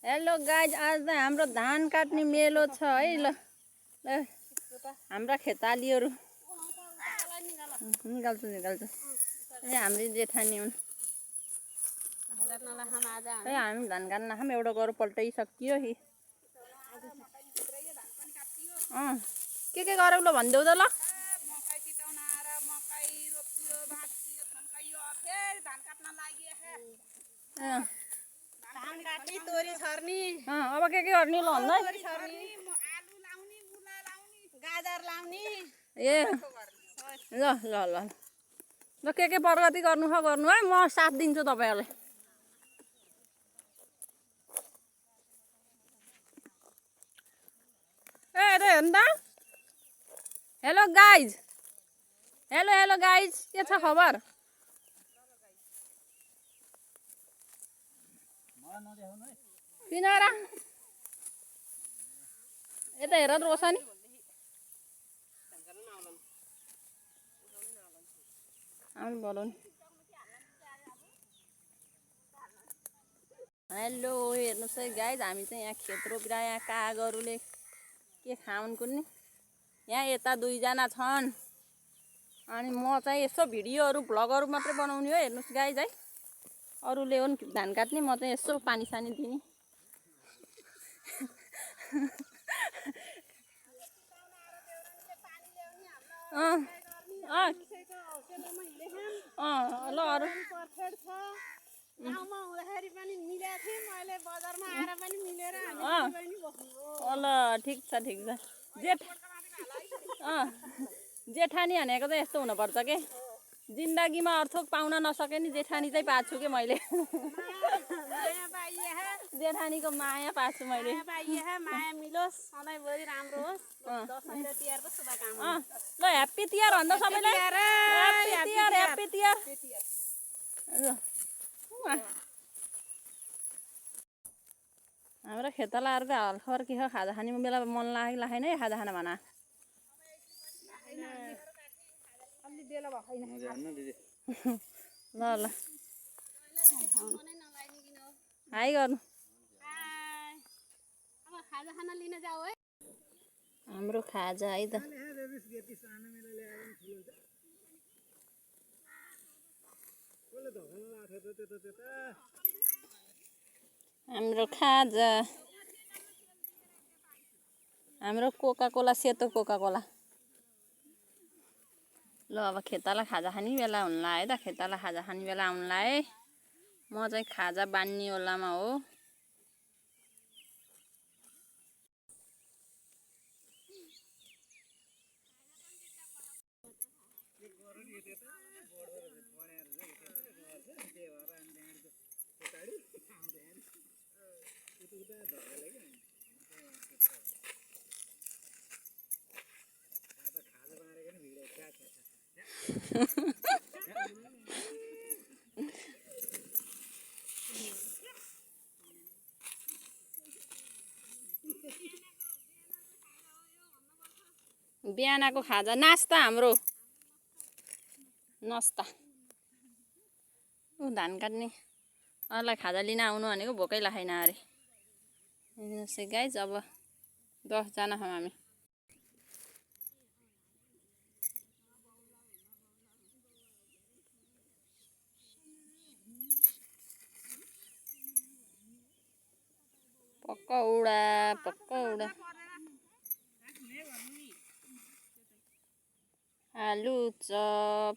Hello guys, आज त हाम्रो धान काट्ने मेलो छ है। ल हाम्रा खेतालीहरू निकाल्छु ए हाम्रो जेठानी हुन्। ए हामी धान काट्न नखाम, एउटा गएर पल्टाइसकियो कि के गरौ ल भनिदेऊ त ल। अब के गर्ने ल भन्दा गाजर लाउने ए ल ल ल ल के प्रगति गर्नु छ गर्नु है, म साथ दिन्छु तपाईहरुलाई। ए रे हेर्नु त। हेलो गाइज, हेलो गाइज, के छ खबर? किन र यता हेर रोशनी। आउनु बोलौ नि। हेलो हेर्नुहोस् है गाइज, हामी चाहिँ यहाँ खेत रोपिरा, यहाँ कागहरूले के खाउन् कुन्नी। यहाँ यता दुईजना छन् अनि म चाहिँ यसो भिडियोहरू भ्लगहरू मात्रै बनाउने हो। हेर्नुहोस् गाइज है, अरूले हो नि धान काट्ने, म चाहिँ यसो पानी सानी दिने। ल अरू ल ठिक छ जेठानी भनेको चाहिँ यस्तो हुनुपर्छ के, जिन्दगीमा अर्थोक पाउन नसके नि जेठानी चाहिँ पाछु के मैले। जेठानीको माया पाछु मैले। माया मिलोस्, सधैँभरि राम्रो होस्। दसैँ र तिहारको शुभकामना। ल ह्याप्पी तिहार भन्दा सबैलाई। ह्याप्पी तिहार। हाम्रो खेतालाहरूको हालखबर के हो? खाजा खाने बेला मन लागेन है खाजा खान भना। ल हाई गर्नु। खाजा खाना लिन जाऊ है। हाम्रो खाजा है त। हाम्रो खाजा, हाम्रो कोका कोला, सेतो कोका कोला। ल अब खेताला खाजा खाने बेला हुन्ला है त। खेताला खाजा खाने बेला आउन्ला है। म चाहिँ खाजा बान्ने बेलामा हो। बिहानको खाजा नास्ता, हाम्रो नास्ता। धान काट्ने अरूलाई खाजा लिन आउनु भनेको भोकै लागेन अरे। हेर्नुहोस् गाइज, अब 10 जना छौँ हामी। पकौडा आलु चप